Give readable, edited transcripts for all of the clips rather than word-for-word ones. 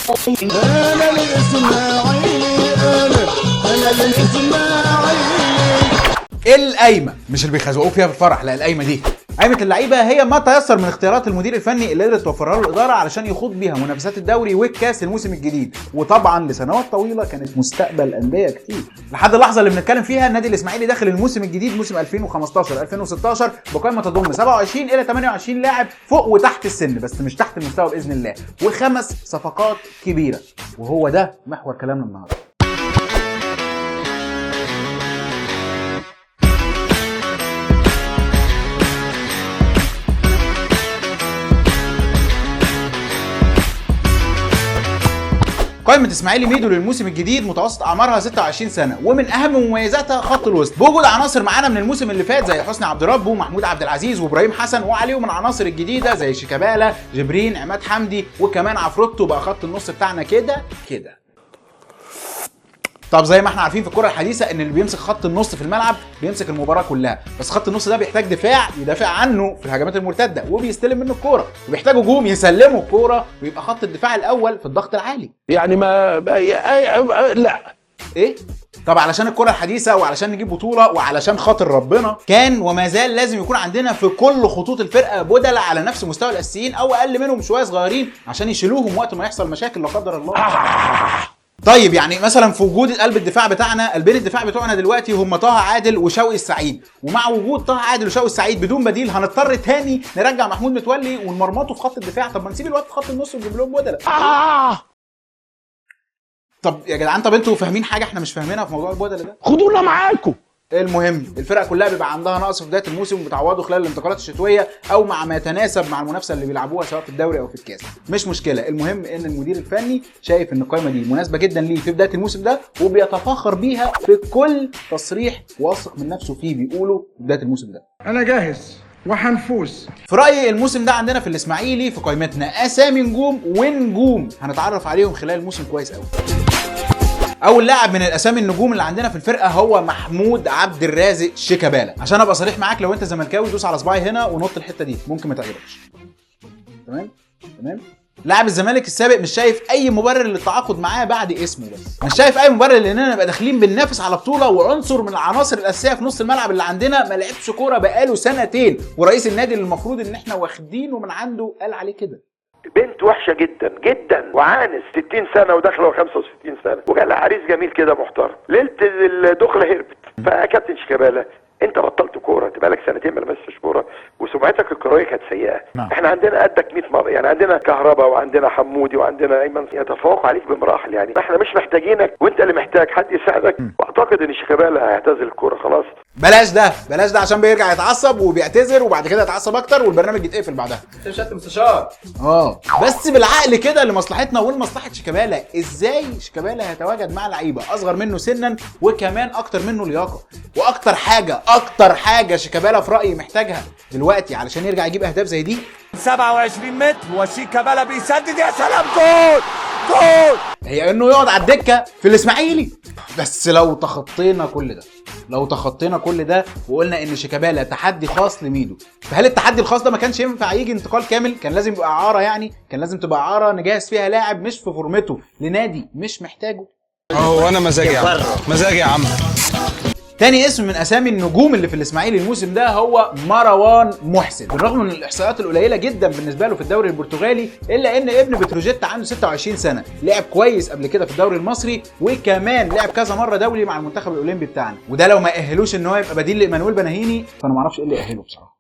انا الاسماعيلي، انا الاسماعيلي. القايمة مش اللي بيخزقوك فيها في الفرح، لا القايمة دي قايمة اللعيبة هي ما تيسر من اختيارات المدير الفني اللي قدرت توفرها له الادارة علشان يخوض بيها منافسات الدوري والكاس الموسم الجديد، وطبعا لسنوات طويلة كانت مستقبل اندية كتير. لحد اللحظة اللي بنتكلم فيها النادي الاسماعيلي داخل الموسم الجديد موسم 2015 2016 بقائمه تضم 27 الى 28 لاعب فوق وتحت السن، بس مش تحت المستوى باذن الله، وخمس صفقات كبيرة، وهو ده محور كلامنا النهارده. قائمة اسماعيلي ميدو للموسم الجديد متوسط اعمارها 26 سنة، ومن اهم مميزاتها خط الوسط، بوجود عناصر معانا من الموسم اللي فات زي حسني عبد ربه ومحمود عبد العزيز وابراهيم حسن، وعليهم العناصر الجديدة زي شيكابالا، جبرين، عماد حمدي، وكمان عفروتو. بقى خط النص بتاعنا كده كده. طب زي ما احنا عارفين في الكرة الحديثة ان اللي بيمسك خط النص في الملعب بيمسك المباراة كلها، بس خط النص ده بيحتاج دفاع يدافع عنه في الهجمات المرتدة وبيستلم منه الكورة، وبيحتاج هجوم يسلمه الكورة ويبقى خط الدفاع الأول في الضغط العالي. يعني ما لا ايه؟ طب علشان الكرة الحديثة وعلشان نجيب بطولة وعلشان خاطر ربنا، كان وما زال لازم يكون عندنا في كل خطوط الفرقة بدلة على نفس مستوى الأساسيين أو أقل منهم شوية صغيرين عشان يشيلوهم وقت ما يحصل مشاكل لا قدر الله. طيب يعني مثلا في وجود قلب الدفاع بتاعنا، قلبين الدفاع بتوعنا دلوقتي هم طه عادل وشوقي السعيد، ومع وجود طه عادل وشوقي السعيد بدون بديل هنضطر تاني نرجع محمود متولي ونمرمطه في خط الدفاع. طب ما نسيب الوقت في خط النص ونجيب لهم بدلة. طب يا جدعان، طب انتوا فاهمين حاجة احنا مش فاهمينها في موضوع البدلة ده؟ خدونا معاكم. المهم الفرقة كلها بيبقى عندها نقص في بداية الموسم وبتعوضه خلال الانتقالات الشتوية او مع ما يتناسب مع المنافسة اللي بيلعبوها سواء في الدوري او في الكاس، مش مشكلة. المهم ان المدير الفني شايف ان القائمة دي مناسبة جدا ليه في بداية الموسم ده، وبيتفاخر بيها في كل تصريح واثق من نفسه فيه بيقوله في بداية الموسم ده. انا جاهز وهنفوز. في رايي الموسم ده عندنا في الاسماعيلي في قائمتنا اسامي نجوم ونجوم هنتعرف عليهم خلال الموسم كويس قوي. اول لاعب من الاسامي النجوم اللي عندنا في الفرقة هو محمود عبد الرازق شيكابالا. عشان ابقى صريح معاك، لو انت زملكاوي دوس على صباعي هنا ونط الحتة دي، ممكن ما تعجبكش. تمام تمام. لاعب الزمالك السابق مش شايف اي مبرر للتعاقد معاه بعد اسمه، بس مش شايف اي مبرر لاننا نبقى داخلين بننافس على بطوله وعنصر من العناصر الاساسية في نص الملعب اللي عندنا ما لعبش كورة بقاله سنتين، ورئيس النادي اللي المفروض ان احنا واخدينه من عنده قال عليه كده. بنت وحشة جدا جدا وعانس 60 سنة وداخله 65 سنة، وجالها عريس جميل كده محترم، ليلة الدخلة هربت. فكابتن شيكابالا انت بطلت كورة، انت بقالك سنتين ما لمستش كورة وسمعتك الكروية كانت سيئه. نعم. احنا عندنا قدك 100 مرة، يعني عندنا كهربا وعندنا حمودي وعندنا ايمن يتفوق عليك بمراحل، يعني احنا مش محتاجينك وانت اللي محتاج حد يساعدك. واعتقد ان شيكابالا هيعتزل الكورة خلاص. بلاش ده بلاش ده عشان بيرجع يتعصب وبيعتذر وبعد كده يتعصب اكتر والبرنامج يتقفل بعدها. انت مش مستشار. بس بالعقل كده لمصلحتنا ولمصلحه شيكابالا، ازاي شيكابالا هيتواجد مع لعيبة اصغر منه سنا وكمان اكتر منه لياقه؟ واكتر حاجة اكتر حاجة شيكابالا في رايي محتاجها دلوقتي علشان يرجع يجيب اهداف زي دي 27 متر وشيكابالا بيسدد، يا سلام، جول جول، هي انه يقعد على الدكة في الاسماعيلي. بس لو تخطينا كل ده، لو تخطينا كل ده وقلنا ان شيكابالا تحدي خاص لميدو، فهل التحدي الخاص ده ما كانش ينفع يجي انتقال كامل؟ كان لازم يبقى اعاره، يعني كان لازم تبقى اعاره نجهز فيها لاعب مش في فورمته لنادي مش محتاجه. هو انا مزاجي يا عم، مزاجي يا عم. تاني اسم من اسامي النجوم اللي في الاسماعيلي الموسم ده هو مروان محسن. بالرغم من الاحصائيات القليلة جدا بالنسبة له في الدوري البرتغالي، الا ان ابن بتروجيت عنده 26 سنة، لعب كويس قبل كده في الدوري المصري، وكمان لعب كذا مرة دولي مع المنتخب الاولمبي بتاعنا، وده لو ما اهلوش ان هو يبقى بديل لايمانويل بناهيني فانا ما اعرفش ايه اللي يأهله بصراحة.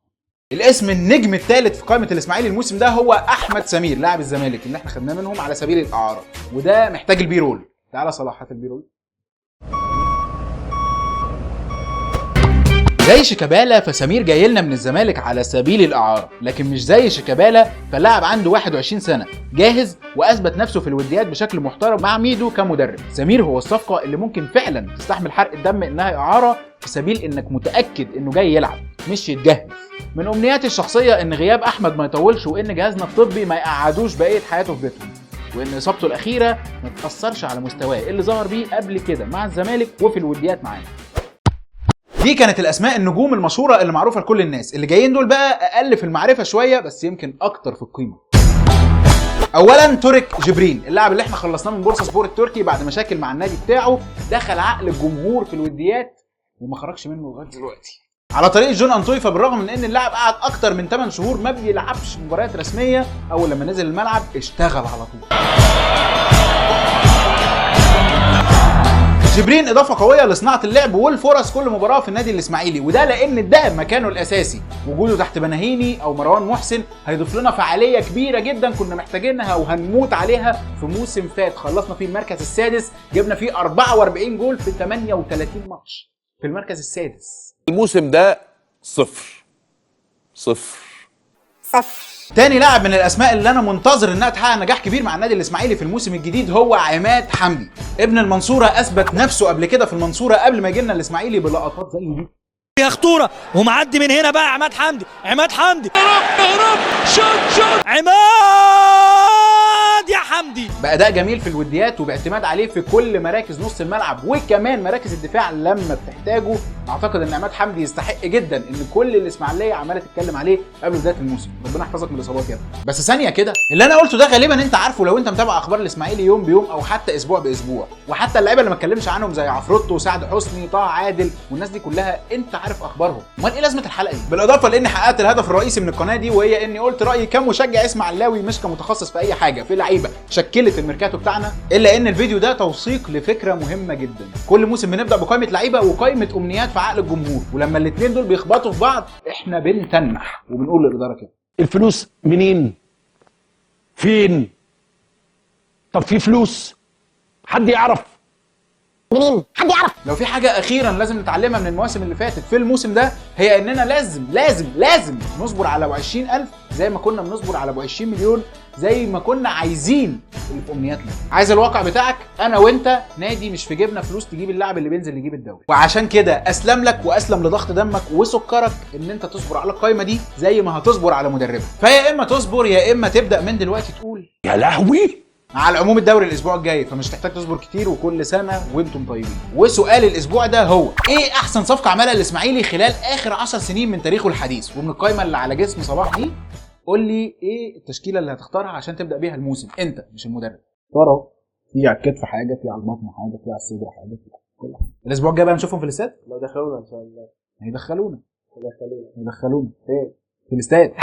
الاسم النجم الثالث في قائمة الاسماعيلي الموسم ده هو احمد سمير لاعب الزمالك اللي احنا خدناه منهم على سبيل الاعارة، وده محتاج ال B-roll. تعالى صلاح هات ال B-roll. زي شيكابالا فسمير جاي لنا من الزمالك على سبيل الاعارة، لكن مش زي شيكابالا، فلاعب عنده 21 سنة جاهز واثبت نفسه في الوديات بشكل محترم مع ميدو كمدرب. سمير هو الصفقة اللي ممكن فعلا تستحمل حرق الدم انها اعاره في سبيل انك متاكد انه جاي يلعب مش يتجهز. من امنياتي الشخصية ان غياب احمد ما يطولش، وان جهازنا الطبي ما يقعدوش بقية حياته في بيتهم، وان اصابته الاخيرة ما تاثرش على مستواه اللي ظهر بيه قبل كده مع الزمالك وفي الوديات معانا. دي كانت الاسماء النجوم المشهورة اللي معروفة لكل الناس. اللي جايين دول بقى اقل في المعرفة شوية بس يمكن اكتر في القيمة. اولا تورك جبرين، اللاعب اللي احنا خلصناه من بورصة سبور التركي بعد مشاكل مع النادي بتاعه، دخل عقل الجمهور في الوديات وما خرجش منه لغاية دلوقتي. على طريق جون انطوي، فبالرغم من ان اللاعب قعد اكتر من 8 شهور ما بيلعبش مباريات رسمية، اول لما نزل الملعب اشتغل على طول. جبرين اضافه قوية لصناعة اللعب والفرص كل مباراة في النادي الاسماعيلي، وده لان ده مكانه الاساسي. وجوده تحت بناهيني او مروان محسن هيضيف لنا فعالية كبيرة جدا كنا محتاجينها وهنموت عليها في موسم فات خلصنا فيه المركز السادس، جبنا فيه 44 جول في 38 ماتش في المركز السادس. الموسم ده صفر صفر صفر. تاني لاعب من الاسماء اللي انا منتظر انها تحقق نجاح كبير مع النادي الاسماعيلي في الموسم الجديد هو عماد حمدي. ابن المنصورة اثبت نفسه قبل كده في المنصورة قبل ما يجي لنا الاسماعيلي بلقطات زي دي. فيها خطورة ومعدي من هنا بقى عماد حمدي، عماد حمدي هرب شوت شوت، عماد يا حمدي، بأداء جميل في الوديات وباعتماد عليه في كل مراكز نص الملعب وكمان مراكز الدفاع لما بتحتاجه. اعتقد ان عماد حمدي يستحق جدا ان كل الاسماعيلية عماله تتكلم عليه قبل بداية الموسم. ربنا يحفظك من الاصابات يا ابني. بس ثانية كده، اللي انا قلته ده غالبا انت عارفه لو انت متابع اخبار الاسماعيلي يوم بيوم او حتى اسبوع باسبوع، وحتى اللعيبة اللي ما اتكلمش عنهم زي عفروتو وسعد حسني طه عادل والناس دي كلها انت عارف اخبارهم. امال ايه لازمه الحلقة دي؟ بالاضافة لاني حققت الهدف الرئيسي من القناة دي، وهي اني قلت رايي كمشجع اسماعيلاوي مش كمتخصص في اي حاجة في لعيبة شكلت الميركاتو بتاعنا، الا ان الفيديو ده توثيق لفكرة مهمة جدا. كل موسم بنبدا بقائمه لعيبة وقائمة امنيات في عقل الجمهور، ولما الاثنين دول بيخبطوا في بعض احنا بنتنح وبنقول للادارة كده الفلوس منين؟ فين؟ طب في فلوس؟ حد يعرف؟ منين؟ حد يعرف؟ لو في حاجة اخيرا لازم نتعلمها من المواسم اللي فاتت في الموسم ده، هي اننا لازم لازم لازم نصبر على 20,000 زي ما كنا بنصبر على ابو 20 مليون، زي ما كنا عايزين اللي في امنياتنا. عايز الواقع بتاعك؟ انا وانت نادي مش في جيبنا فلوس تجيب اللاعب اللي بينزل يجيب الدوري، وعشان كده اسلم لك واسلم لضغط دمك وسكرك ان انت تصبر على القايمة دي زي ما هتصبر على مدربها. فيا اما تصبر يا اما تبدا من دلوقتي تقول يا لهوي. على العموم الدوري الاسبوع الجاي، فمش تحتاج تصبر كتير، وكل سنة وانتم طيبين. وسؤال الاسبوع ده هو ايه احسن صفقة عملها الاسماعيلي خلال اخر 10 سنين من تاريخه الحديث؟ ومن القايمة اللي على جسم صلاح دي قول لي ايه التشكيلة اللي هتختارها عشان تبدا بيها الموسم، انت مش المدرب. ترى في على الكتف حاجة، في على البطن حاجة، في على الصدر حاجة، في كل حاجة. الاسبوع الجاي بقى نشوفهم في الاستاد؟ لو دخلونا ان شاء الله. هيدخلونا. هيدخلونا. هيدخلونا فين؟ في الاستاد.